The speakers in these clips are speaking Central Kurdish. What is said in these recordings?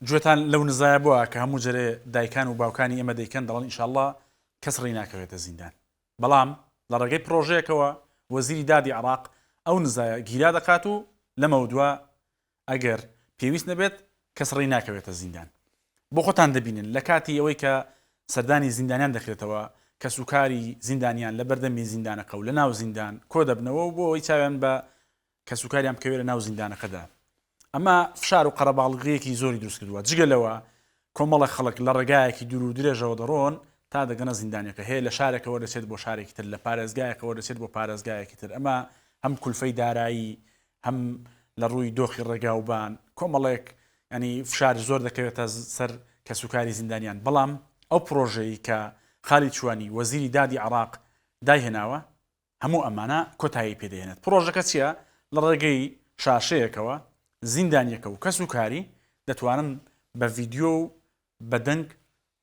گوێتان لەو نزایە بووە کە هەموو جەرێ دایکان و باوکانی ئێمە دەیکەن دەڵێن ئیشاڵڵا کەس ڕێی ناکەوێتە زیندان بەڵام لە ڕێگەی پڕۆژەیەکەوە وەزیری دادی عێراق ئەو نزایە گیرا دەکات و لەمەودوا ئەگەر پێویست نەبێت کەس ڕێی ناکەوێتە زیندان. بۆ خۆتان دەبینن لە کاتی ئەوەی کە سەردانی زیندانیان دەکرێتەوە کەسوکاری زیندانیان لە بەردەمی زیندانەکە و لە ناو زیندان کۆدەبنەوە و بۆ ئەوەی چاویان بە کەسوکاریان بکەوێت لە ناو زیندانەکەدا. ئەمە فشار و قەرەباڵغییەکی زۆری دروست کردووە. جگە لەوە کۆمەڵێک خەڵک لە ڕێگایەکی دوور و درێژەوە دەڕۆن تا دەگەنە زیندانیەکە. هەیە لە شارێکەوە دەچێت بۆ شارێکی تر، لە پارێزگایەکەوە دەچێت بۆ پارێزگایەکی تر. ئەمە هەم کولفەی دارایی، هەم لە ڕووی دۆخی ڕێگاوبان کۆمەڵێک ینی فشار زۆر دەکەوێتە سەر کەسوکاری زیندانیان. بەڵام ئەو پڕۆژەی کە خالید شوانی وەزیری دادی عێراق دایهێناوە هەموو ئەمانە کۆتایی پێدەهێنێت. پڕۆژەکە چییە؟ لە ڕێگەی شاشەیەکەوە زیندانییەکە و کەسوکاری دەتوانن بە ڤیدیۆ و بە دەنگ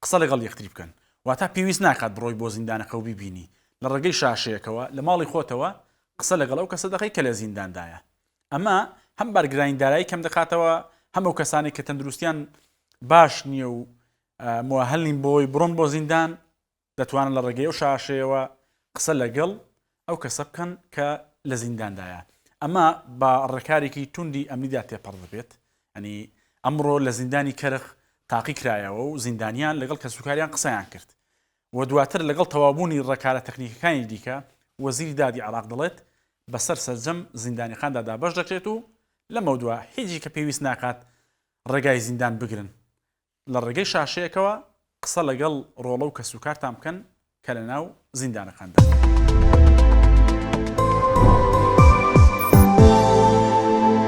قسە لەگەڵ یەکتری بکەن. واتە پێویست ناکات بڕۆی بۆ زیندانەکە و بیبینی. لە ڕێگەی شاشەیەکەوە لە ماڵی خۆتەوە قسە لەگەڵ ئەو کەسە دەکەی کە لە زینداندایە. ئەمە هەم بارگرانی دارایی کەم دەکاتەوە، هەم ئەو کەسانەی کە تەندروستیان باش نییە و موئەهەل نین بۆی بڕۆن بۆ زیندان، دەتوانن لە ڕێگەی ئەو شاشەیەوە قسە لەگەڵ ئەو کەسە بکەن کە لە زینداندایە. ئەمە بە ڕێکارێکی توندی ئەمنیدا تێپەڕ دەبێت. یانی ئەمڕۆ لە زیندانی کەرخ تاقی کرایەوە و زیندانیان لەگەڵ کەسوکاریان قسەیان کرد و دواتر لەگەڵ تەواوبوونی ڕێکارە تەکنیکەکانی دیکە وەزیری دادی عێراق دەڵێت بەسەر سەرجەم زیندانیەکاندا دابەش دەکرێت و لەمەودوا هیچی کە پێویست ناکات ڕێگای زیندان بگرن لە ڕێگەی شاشەیەکەوە قسە لەگەڵ ڕۆڵە و کەسوکارتان بکەن کە لەناو زیندانەکاندان.